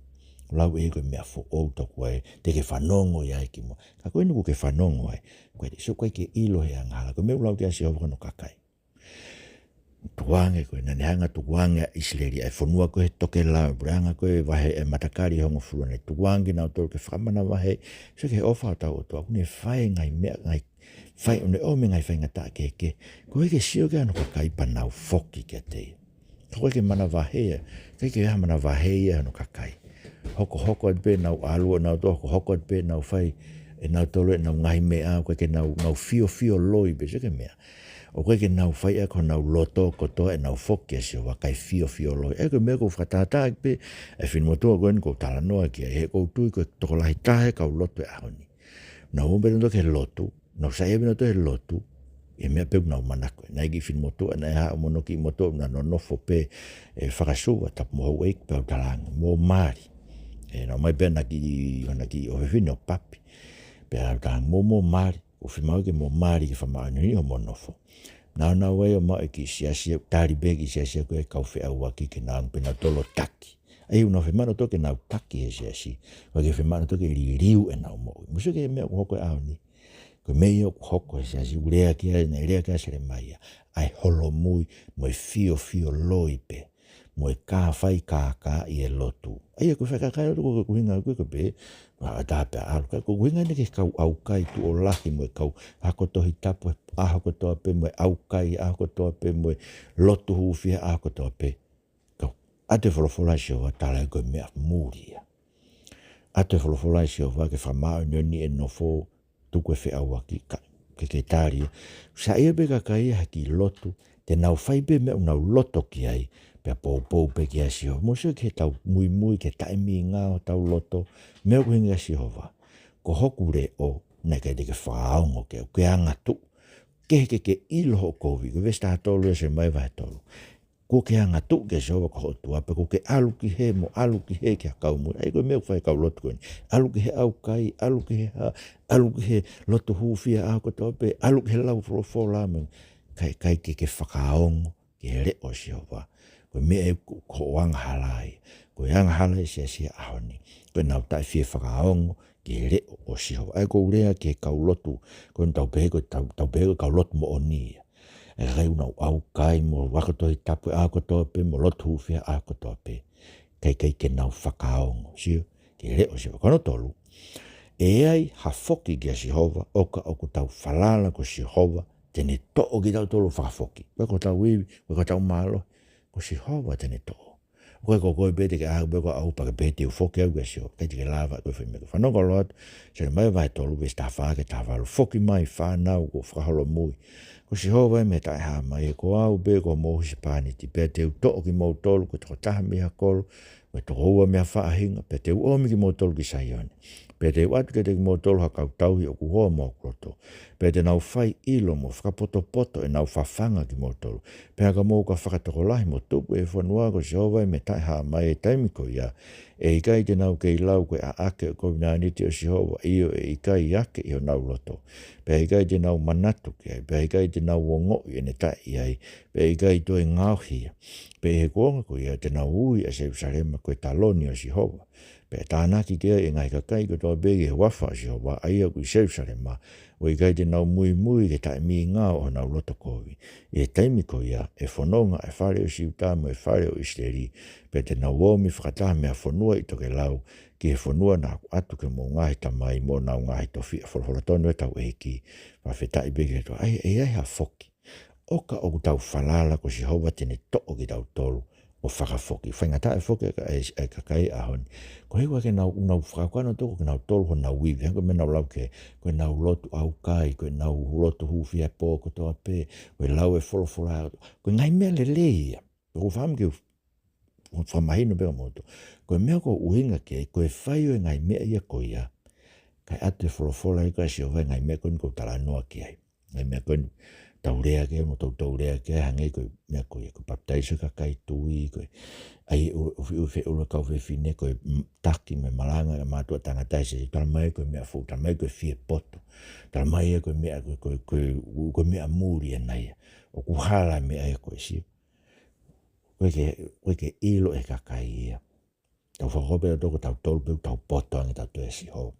Lau ʻe ia ko e meʻa foʻou tokua ē, te ke fanongo ia ai kimuʻa. Ka ko eni kuo ke fanongo ai, ko e, sio, ʻoku ʻikai ke ʻilo he angahala, ko e meʻa ʻoku lau ki ai ʻa Sihova ki hono kakai. tukuange ko ē, naʻa ne hanga tukuange ʻa ʻIsileli, ʻa e fonua ko ē he tokelau, puleʻanga ko ē vahe ʻe matakali hongofulu, naʻe tukuange kinautolu ke fakamanavahē, sio ki he ʻofa ʻa hotau ʻOtua, ʻoku ne fai e ngaahi meʻa, ngaahi fai, ʻo ne ʻomi e ngaahi faingataʻa kehekehe, ʻoku ʻikai ke sio ki ai hono kakai pea nau foki kiate ia. Ka ʻoku ʻikai ke manavahē ia, ʻikai ke ʻi ai ha manavahē ia hono kakai. Hokohoko atu pē ʻenau ʻalu, ʻenau tō, hokohoko atu pē ʻenau fai ʻenautolu ʻenau ngaahi meʻa, ʻoku ʻikai ke nau, nau fiofio loi pē, sio ki he meʻa. ʻOku ʻikai ke nau fai ʻaki honau loto kotoa ʻenau foki kia Sihova kae fiofio loi. ʻA ia ko e meʻa ʻoku ou fakatātā ʻaki pē ʻa e finemotuʻa ko eni ʻoku ou talanoa ki ai, he ʻoku ou tui ko e tokolahi taha e kau lotu he ʻaho ni. Nau ō pē nautolu ki he lotu, nau saiʻia pē nautolu he lotu, ʻi he meʻa pē ʻoku nau manako. Naʻe ʻi ai e kiʻi finemotuʻa, naʻe haʻu mo hono kiʻi motuʻa, naʻa nau nofo pē ʻi Fakasuva, tapu mo houʻeiki, pea u talaange, mou mali. ʻE, nau ō mai pē ʻena kiʻi, ʻena kiʻi ʻofefine ʻo papi. Pea u talaange, mou, mou mali, ʻoku fiemaʻu ke mou mali ke fakamāʻoniʻoniʻi hoʻomou nofo. Naʻa nau ō mai ʻo maʻu e kiʻi siasi, tali pē kiʻi siasi ko ē kau feʻauaki ke nau pē nautolu ʻo taki. ʻA ia ʻoku nau fiemaʻu nautolu ke nau taki he siasi, ʻoku ʻikai ke fiemaʻu nautolu ke liliu ʻenau moʻui. Mou sio ki he meʻa ʻoku hoko he ʻaho ni. Ko e meʻa ia ʻoku hoko he siasi, ʻoku lea ki ai, naʻe lea ki ai ʻa Selemaia. ʻA e holomui mo e fiofio loi pē, mo e kāfai kākā ʻi he lotu. ʻA ia ko e faikākā lotu ko e ʻuhinga ko ē ko ē pē, ʻa tā pē ʻalu ka ko e ʻuhinga eni ki he kau ʻaukai tuʻo lahi mo e kau ako Tohi Tapu he ʻaho kotoa pē mo e ʻaukai ʻaho kotoa pē mo e lotu hūfia ʻaho kotoa pē. Kau, ʻoatu e folofola ʻa Sihova, tala ko e meʻa muli ia. ʻOatu e folofola ʻa Sihova ke fakamāʻoniʻoniʻi e nofo, tuku e feʻauaki ka, ke ke tali. Saiʻia pē kakai ia ha kiʻi lotu, te nau fai pē meʻa ʻoku nau loto ki ai, pea poupou pē kia Sihova. Mou sio ki heʻetau muimui ki he taʻemingao hotau loto, meʻa ʻoku ʻuhinga kia Sihova. Ko hoku leʻo, naʻe ʻikai te ke fakaongo ki ai, ke angatuʻu. Kehe ke ke ʻilo hoʻo kovi, ko e veesi taha tolu ʻo Selemaia vahe tolu. Kuo ke angatuʻu kia Sihova ko ho ʻOtua, pea kuo ke ʻalu ki hē mo ʻalu ki hē ki ha kau muli. ʻA ia ko e meʻa ʻoku fai e kau lotu ko eni. ʻAlu ki he ʻaukai, ʻalu ki he hā, ʻalu ki he lotu hūfia ʻaho kotoa pē, ʻalu ki he lau folofola mo e kakai ke ke fakaongo ki he leʻo ʻo Sihova. Ko e meʻa ia ko, ko hoʻo angahala ia. Ko e angahala ʻa e siasi he ʻaho ni. Ko ʻenau taʻefie fakaongo ki he leʻo ʻo Sihova. ʻA ia ʻoku ou lea ki he kau lotu, ko ʻetau pehē ko, tau, tau pehē ko e kau lotu moʻoni ia. ʻA e kakai ʻoku nau ʻaukai mo ako Tohi Tapu ʻaho kotoa pē mo lotu hūfia ʻaho kotoa pē. ʻIkai, ʻikai ke nau fakaongo, sio, ki he leʻo ʻo Sihova. Ko hono tolu, ʻe ʻi ai ha foki kia Sihova, ʻo ka ʻoku tau falala ko Sihova te ne toʻo kitautolu ʻo fakafoki. ʻOku ʻikai ko hotau ivi, ʻoku ʻikai ko hotau mālohi, ko Sihova te ne toʻo. ʻOku ʻikai ko koe pē te ke ʻā pē ko au pea ke pehē te u foki au kia Sihova, ʻikai te ke lava ʻe koe ʻo fai e meʻa ko ē. Fanongo atu, Selemaia vahe tolu veesi taha fā ki he taha valu, foki mai fānau kuo fakaholomui. Ko Sihova ia mei he taʻehāmai, ko au pē ko homou husepāniti, pea te u toʻo kimoutolu ko e tokotaha mei ha kolo, ko e tokoua mei ha faʻahinga, pea te u ʻomi kimoutolu ki Saione. Pea te u ʻatu kiate kimoutolu ha kau tauhi ʻoku hoa mo hoku loto. Pea te nau fai ʻilo mo fakapotopoto ʻenau fafanga kimoutolu. Pea ka mou ka fakatokolahi mo tupu ʻi he fonua ko Sihova ia mei he taʻehāmai, ʻi he taimi ko ia ʻe ʻikai te nau kei lau ko e ʻaʻake ʻo e kovinānite ʻo Sihova, ʻio ʻe ʻikai ake ʻi honau loto. Pea ʻikai te nau manatu ki ai, pea ʻikai te nau ongoʻi ʻene taʻe ʻi ai, pea ʻikai toe ngaohi ia. Pea ʻi he kuonga ko ia te nau ui ʻa Selūsalema ko e taloni ʻo Sihova. Pea tānaki ki ai ʻa e ngaahi kakai kotoa pē ʻi he huafa ʻo Sihova, ʻa ia ʻoku ʻi Selūsalema, ʻo ʻikai te nau muimui ki he taʻemingao ʻo honau loto kovi. ʻI he taimi ko ia ʻe fononga ʻa e fale ʻo Siuta mo e fale ʻo ʻIsileli, pea te nau ōmi fakataha mei ha fonua ʻi tokelau ki he fonua naʻa ku ʻatu ki hoʻomou ngaahi tamai mo honau ngaahi tofiʻa. Folofola tonu ʻa hotau ʻEiki. Fakafetaʻi pē ki he ʻOtua. ʻA ia, ʻe ʻi ai ha foki. ʻO ka ʻoku tau falala ko Sihova te ne toʻo kitautolu ʻo fakafoki. Faingataʻa e foki ʻa e, ʻa e kakai he ʻaho ni. Ko e ʻuhinga ke nau, nau fakakaukaua nautolu, ko kinautolu honau ivi. Hangē ko e meʻa naʻa ku lau ki ai, ko ʻenau lotu ʻaukai, ko ʻenau lotu hūfia he pō kotoa pē, ko e lau e folofola, ko e ngaahi meʻa lelei ia. ʻOku ou fakaʻamu ke u fakamahino pē kiate kimoutolu. Ko e meʻa ʻoku ou ʻuhinga ki ai, ko e fai ʻo e ngaahi meʻa ia ko ia, kae ʻatu e folofola ia ʻa Sihova ʻi he ngaahi meʻa ko eni ʻoku ou talanoa ki ai. Ngaahi meʻa ko eni ʻoku tau lea ki ai, mo tau, tau lea ki ai, hangē ko e meʻa ko ia, ko e papitaiso e kakai tui, ko e ʻai ʻo, ʻo, ʻo feʻulu e kau fefine, ko e, mm, taki mo e malanga e mātuʻa tangata he siasi. Talamai ko e meʻa foʻou, talamai ko e fie poto. Talamai ia ko e meʻa, ko e, ko e, ko e, ko e meʻa muli ʻana ia. ʻOku hala e meʻa ia ko ē, sio. ʻOku ʻikai ke, ʻoku ʻikai ke ʻilo ʻe he kakai ia. Tau fakakaukau pē ʻo toko tautolu pē ʻoku tau poto ange tautolu ʻia Sihova.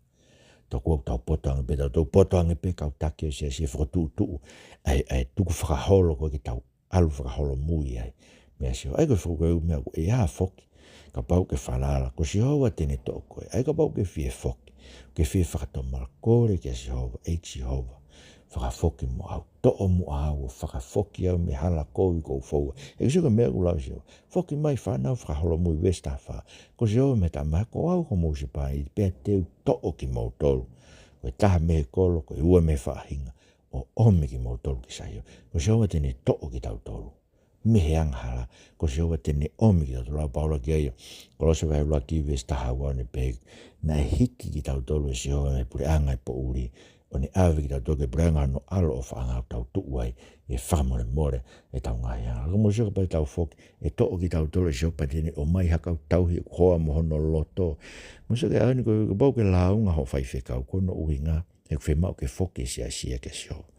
Tokua ʻoku tau poto ange pē tautolu, poto ange pē kau taki ʻo e siasi ʻo fokotuʻutuʻu ʻa e, ʻa e tukufakaholo ko ē ke tau ʻalu fakaholomui ai. Meʻa Sihova, ʻa ia ko e foʻi meʻa ʻoku ʻi ai ha foki. Kapau ke falala, ko Sihova te ne toʻo koe. ʻA ia kapau ke fie foki, ke fie fakatomala, kole kia Sihova, ʻEiki Sihova, fakafoki mo au. Toʻo muʻa au ʻo fakafoki au mei he hala kovi ʻoku ou foua. ʻE Sihova, ko e meʻa ʻoku lau Sihova. Foki mai, fānau, fakaholomui, veesi taha fā. Ko Sihova mei he taʻamahi, ko au ko Mōsese Paini, pea te u toʻo kimoutolu. Ko e taha mei he kolo, ko e ua mei he faʻahinga, ʻo ʻomi kimoutolu ki Saione. Ko Sihova te ne toʻo kitautolu mei he angahala. Ko Sihova te ne ʻomi kitautolu. Lau ʻa Paula ki ai, Kolose vahe ʻuluaki veesi taha ua, ʻo ne pehē, naʻe hiki kitautolu ʻe Sihova mei he puleʻanga ʻo e poʻuli, ʻo ne ʻave kitautolu ki he puleʻanga ʻo hono ʻAlo ʻofaʻanga, ʻo tau tuʻu ai ʻi he fakamolemole ʻetau ngaahi angahala. Ka mou sio, kapau te tau foki, ʻe toʻo kitautolu ʻe Sihova, pea te ne ʻomai ha kau tauhi ʻoku hoa mo hono loto. Mou sio ki he ʻaho ni, ko e kapau ke lāunga hoʻo faifekau, ko hono ʻuhinga he ʻoku fiemaʻu ke foki e siasi ia kia Sihova.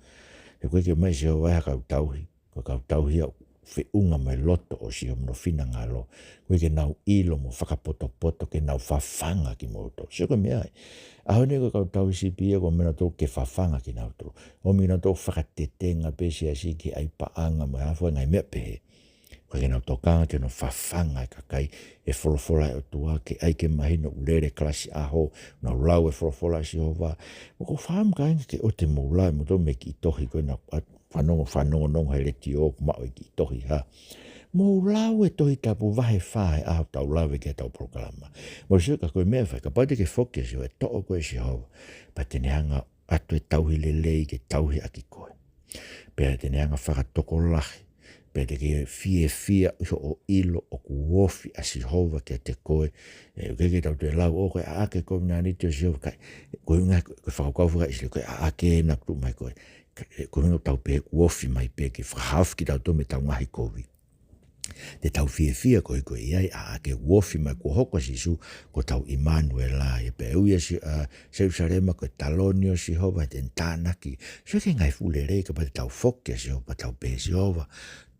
He ʻoku ʻikai ke ʻomai ʻe Sihova ha kau tauhi, ko e kau tauhi ia ʻoku feʻunga mo e loto ʻo Sihova mo hono finangalo. ʻOku ʻikai ke nau ʻilo mo fakapotopoto ke nau fafanga kimoutolu. Sio ki he meʻa ia. ʻAho ni ko e kau tauhi sipi ia, ko e meʻa nautolu ke fafanga kinautolu. ʻOmi kinautolu ʻo fakatetenga pē siasi ki he ʻai paʻanga mo e hā fua e ngaahi meʻa pehē. ʻOku ʻikai ke nau tokanga ki hono fafanga e kakai ʻe he folofola ʻa e ʻOtua, ke ʻai ke mahino ʻoku lele kalasi ʻaho, nau lau e folofola ʻa Sihova. ʻOku ou fakaʻamu kāinga ke ʻoua te mou lau ʻe moutolu mo e kiʻi tohi ko ē naʻa ku ʻat-, fanongo, fanongonongo he letiō ʻoku maʻu e kiʻi tohi hā. Mou lau e Tohi Tapu vahe fā he ʻaho ʻoku tau lave ki ai heʻetau polokalama. Mou sio ka ko e meʻa ʻe fai, kapau te ke foki kia Sihova, ʻe toʻo koe ʻe Sihova, pea te ne hanga ʻo ʻatu e tauhi lelei ke tauhi ʻaki koe. Pea te ne hanga ʻo fakatokolahi, pea te ke fiefia ʻi hoʻo ʻilo ʻoku ofi ʻa Sihova kiate koe. ʻE, ʻoku ʻikai ke tau toe lau, ʻo ko e ʻaʻake kovinānite ʻo Sihova, ʻikai, ko e ʻuhinga ko e fakakaukau faka-ʻIsileli, ko e ʻaʻake ena ʻoku tuʻu mai ko ē. Ka, ʻe, ko e ʻuhinga ʻoku tau pehē kuo ofi mai pē ke fakahaofi kitautolu mei heʻetau ngaahi kovi. Te tau fiefia koeʻuhi ko e ʻi ai ʻa e ʻaʻake, kuo ofi mai, kuo hoko ʻa Sīsū ko hotau ʻImanuela ia. Pea ui ʻa Si-, ʻa Selūsalema ko e taloni ʻo Sihova, te ne tānaki. Sio ki he ngaahi fuʻu lelei, kapau te tau foki kia Sihova, tau pehē, Sihova,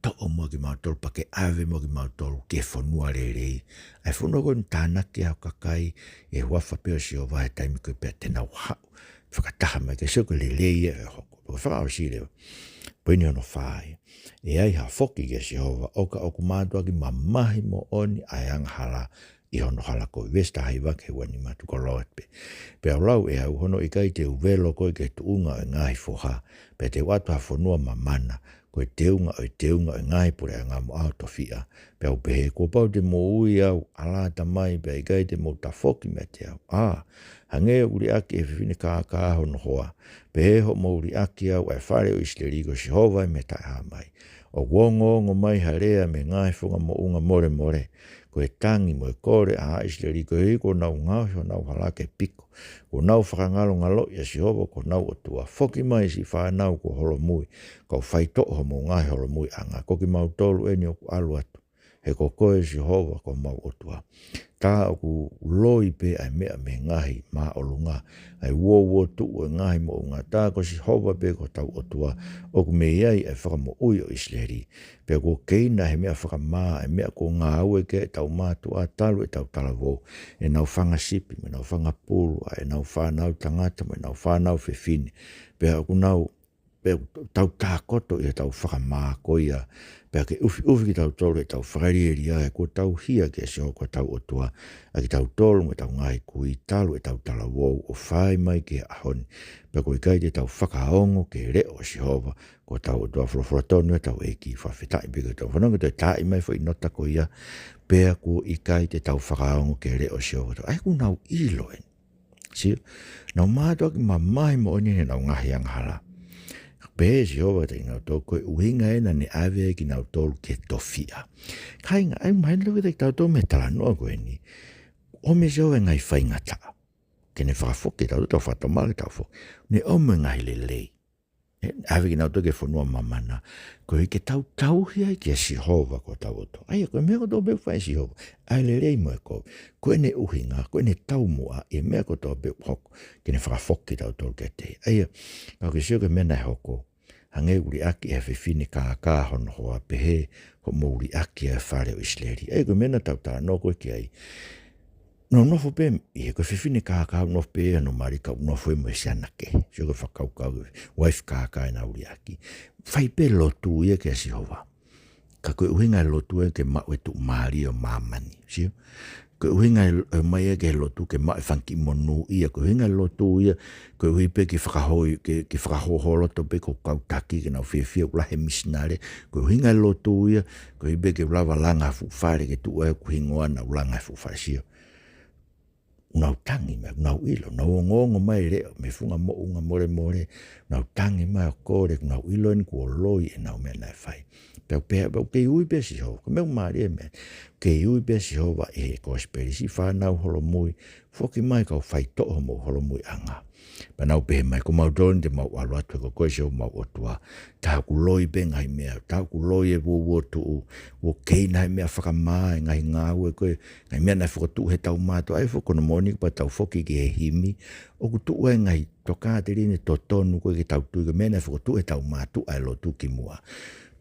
toʻo muʻa kimautolu, pea ke ʻave muʻa kimautolu ki he fonua lelei. ʻA e fonua ko ē ʻoku ne tānaki ai ho kakai ʻi he huafa pē ʻo Sihova he taimi ko ē, pea te nau haʻu fakataha mai ki ai. Sio ki he lelei ia ʻe hoko. Pea fakaʻosi leva. Poini hono fā ia. ʻE ʻi ai ha foki kia Sihova, ʻo ka ʻoku mātuʻaki mamahi moʻoni ʻa e angahala ʻi hono hala kovi. Veesi taha hiva ki he ua nima, tuku ke u lau atu pē. Pea u lau ʻe au, hono ʻikai te u velo koe ki he tuʻunga ʻo e ngaahi foha, pea te u ʻatu ha fonua mamana, ko e teunga ʻo e teunga ʻo e ngaahi puleʻanga mo ʻao tofiʻa. Pea u pehē, kuo pau te mo ui au, ʻAlā, Tamai, pea ʻikai te mou tafoki meiate au. ʻĀ, hangē ʻoku liʻaki ʻe he fefine kākā hono hoa, pehē hoʻomou liʻaki au, ʻa e fale ʻo ʻIsileli, ko Sihova ia mei he Taʻehāmai. ʻOku ongoongo mai ha lea mei he ngaahi funga moʻunga molemole, ko e tangi mo e kole ʻa ʻIsileli, koeʻuhi kuo nau ngaohi honau hala ke piko. Kuo nau fakangalongaloʻi ʻa Sihova ko honau ʻOtua. Foki mai, siʻi fānau kuo holomui, kau faitoʻo homou ngaahi holomuiʻanga. Ko kimautolu eni ʻoku ʻalu atu, he ko koe, Sihova, ko homau ʻOtua. Tā ʻoku loi pē ʻa e meʻa mei he ngaahi māʻolunga, ʻa e uouotuʻu ʻo e ngaahi moʻunga. Tā ko Sihova pē ko hotau ʻOtua, ʻoku mei ai ʻa e fakamoʻui ʻo ʻIsileli. Pea kuo keina ʻe he meʻa fakamā ʻa e meʻa kuo ngāue ki ai ʻetau mātuʻa talu ʻetau talavou, ʻenau fanga sipi mo ʻenau fanga pulu, ʻa ʻenau fānau tangata mo ʻenau fānau fefine. Pea ʻoku nau, pea tau tākoto ʻi heʻetau fakamā ko ia, pea ke ʻufiʻufi kitautolu ʻe heʻetau fakalielia, he kuo tau hia kia Sihova ko hotau ʻOtua, ʻa kitautolu mo ʻetau ngaahi kui talu ʻetau talavou ʻo fai mai ki he ʻaho ni. Pea kuo ʻikai te tau fakaongo ki he leʻo ʻo Sihova ko hotau ʻOtua. Folofola tonu ʻetau ʻEiki. Fakafetaʻi pē ki he ʻOtua. Fanongo ki he toe taaʻi mai e foʻi nota ko ia, pea kuo ʻikai te tau fakaongo ki he leʻo ʻo Sihova. ʻA ia kuo nau ʻilo eni. Sio, nau mātuʻaki mamahi moʻoni ʻenau ngaahi angahala. Pehē ʻe Sihova kiate kinautolu, ko e ʻuhinga ena naʻa ne ʻave ai kinautolu ki he tofiʻa. Kāinga, ʻai mahino leva kiate kitautolu mei he talanoa ko eni, ʻomi ʻe Sihova e ngaahi faingataʻa ke ne fakafoki kitautolu, tau fakatomala, tau foki. Ne ʻomi e ngaahi lelei. ʻE, ʻave kinautolu ki he fonua mamana, koeʻuhi ke tau tauhi ai kia Sihova ko hotau ʻOtua. ʻA ia, ko e meʻa kotoa pē ʻoku fai ʻe Sihova, ʻa e lelei mo e kovi, ko ʻene ʻuhinga, ko ʻene taumuʻa ʻi he meʻa kotoa pē ʻoku hoko, ke ne fakafoki kitautolu kiate ia. ʻA ia, ka ke sio ki he meʻa naʻe hoko, hangē ʻoku liʻaki ʻe he fefine kākā hono hoa, pehē hoʻomou liʻaki ʻa e fale ʻo ʻIsileli. ʻA ia, ko e meʻa naʻa tau talanoa ko ē ki ai. Nau nofo pē, ʻi he ko e fefine kākā, nofo pē ʻi hono mali, ka nofo ia mo e siana kehe. Sio ki he fakakaukau, uaifi kākā ʻenau liʻaki. Fai pē lotu ia kia Sihova. Ka ko e ʻuhinga e lotu ē ke maʻu e tuʻumālie ʻo māmani, sio? Ko e ʻuhinga e, e mai ē ki he lotu ke maʻu e fanga kiʻi monū ia, ko e ʻuhinga e lotu ia, koeʻuhi pē ke fakahoi, ke, ke fakahōhōloto pē ko e kau taki ke nau fiefia ʻoku lahi e misinale, ko e ʻuhinga e lotu ia, koeʻuhi pē ke lava langa fuʻu fale ke tuʻu ai hoku hingoa naʻa ku langa e fuʻu fale, sio? ʻOku nau tangi mai, ʻoku nau ʻilo, ʻoku nau ongoongo mai e leʻo mei he funga moʻunga molemole, ʻoku nau tangi mai ʻo kole, ʻoku nau ʻilo eni kuo loi ʻenau meʻa naʻe fai. Pea ʻoku pehē, pea ʻoku kei ui pē ʻa Sihova, ko e meʻa ʻoku mālie e meʻa, kei ui pē ʻa Sihova ʻi he kosipeli, siʻi fānau holomui, foki mai kau faitoʻo homou holomui ʻanga. Pea nau pehē mai, ko mautolu eni te mau ʻalu atu he ko koe Sihova homau ʻOtua. Tā ʻoku loi pē ngaahi meʻa, tā ʻoku loi e vuovuotuʻu, ʻoku kei ngaahi meʻa fakamā, e ngaahi ngāue ko ē, ngaahi meʻa naʻe fokotuʻu heʻetau mātuʻa, ʻa ia foki ko hono moʻoni kapau te tau foki ki he himi, ʻoku tuʻu ai e ngaahi tokāteline totonu ko ē ke tau tui ko e meʻa naʻe fokotuʻu heʻetau mātuʻa ʻi he lotu kimuʻa.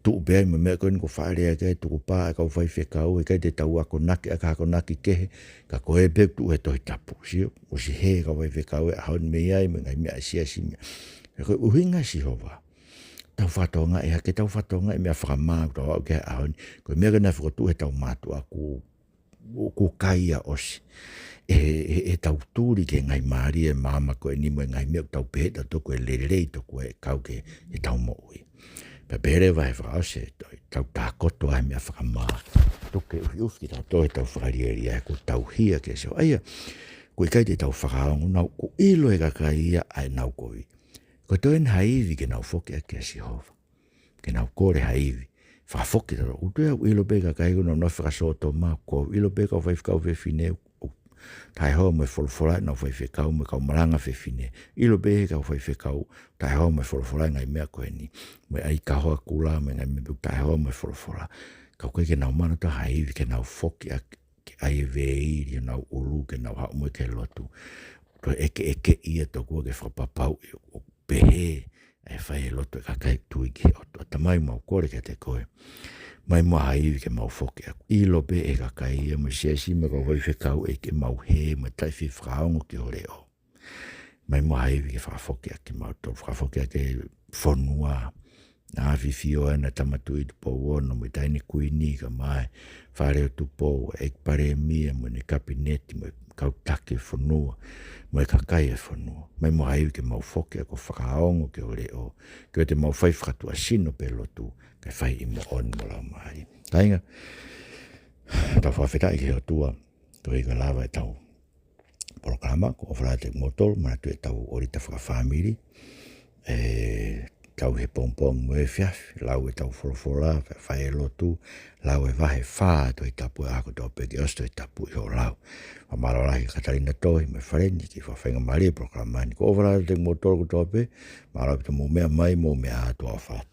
Tuʻu pē ai mo e meʻa ko eni ko e faʻa lea ki ai e tukupā ʻa e kau faifekau, ʻikai te tau akonaki ʻaki ha akonaki kehe, ka ko ē pē ʻoku tuʻu he Tohi Tapu, sio, ʻosi hē e kau faifekau he ʻaho ni mei ai, mo e ngaahi meʻa ʻa e siasi meʻa. Ka ko e ʻuhinga ʻa Sihova, tau fakatokangaʻi hake, tau fakatokangaʻi e meʻa fakamā ʻoku tau aʻu ki ai he ʻaho ni, ko e meʻa ko ē naʻe fokotuʻu heʻetau mātuʻa ʻoku ʻoku kai ia ʻosi. ʻE, ʻe, ʻe tau tuli ki he ngaahi mālie ʻo e māmani ko eni mo e ngaahi meʻa ʻoku tau pehē ʻe tautolu ko e lelei tokua ʻe kau ki heʻetau moʻui. Pea pehē leva he fakaʻosi ʻe toe, tau tākoto ai he meʻa fakamā. Tuku ke ʻufiʻufi kitautolu heʻetau fakalielia he kuo tau hia kia Sihova. ʻA ia, ʻoku ʻikai te tau fakaongo, naʻa ku ʻilo ʻe he kakai ia ʻa ʻenau kovi. Ko e toe eni ha ivi ke nau foki ʻaki kia Sihova. Ke nau kole ha ivi. Fakafoki tautolu. ʻOku toe ʻilo pē kakai ko ē naʻa nau fakasōtoma, ʻoku ʻilo pē kau faifekau fefine, ʻoku taʻehoa mo e folofola ʻenau faifekau mo e kau malanga fefine. ʻIlo pē he kau faifekau, taʻehoa mo e folofola e ngaahi meʻa ko eni. Mo e ʻai kahoa kula, mo e ngaahi meʻa pē taʻehoa mo e folofola. Ka ʻoku ʻikai ke nau maʻu ha ivi ke nau foki ʻaki, ke ʻai e veili honau ʻulu, ke nau haʻu mo ia ki he lotu. Toe ʻekeʻeke ia tokua ke fakapapauʻi ʻoku pehē ʻa e fai e lotu ʻa e kakai tui ki he ʻOtua. Tamai, mau kole kiate koe. Mai mo ha ivi ke mau foki ʻaki. ʻIlo pē ʻe he kakai ia mo e siasi mo e kau faifekau ʻe ʻikai ke mau hē mo e taʻefie fakaongo ki ho leʻo. Mai mo ha ivi ke fakafoki ʻaki kimautolu, fakafoki ʻaki e fonua. Naʻa fifio ai ʻa Tama Tuʻi Tupou Ono mo e Taʻahine Kuini, kae ʻumaʻā e Fale ʻo Tupou, ʻEiki Palēmia mo ʻene Kapineti mo e kau taki e fonua, mo e kakai e fonua. Mai mo ha ivi ke mau foki ʻaki ʻo fakaongo ki ho leʻo, ke ʻoua te mau fai fakatuʻasino pē lotu, kae fai ʻi he moʻoni mo e laumālie. Kāinga, tau fakafetaʻi ki he ʻOtua, koeʻuhi ko e lava ʻetau polokalama, ko e ʻofa lahi atu kiate kimoutolu, manatuʻi ʻetau ʻōlita fakafāmili, ʻe tau he pongipongi mo e efiafi, lau ʻetau folofola, fai e lotu, lau e vahe fā Tohi Tapu he ʻaho kotoa pē ke ʻosi Tohi Tapu ʻi hoʻo lau. Fakamālō lahi kia Katalina Tohi mo e fale ni ki he fakafaingamālie e polokalama ni. Ko e ʻofa lahi atu kiate kimoutolu kotoa pē, mālō ʻaupito hoʻomou meʻa mai, mou meʻa ā, tuʻa ʻofa atu.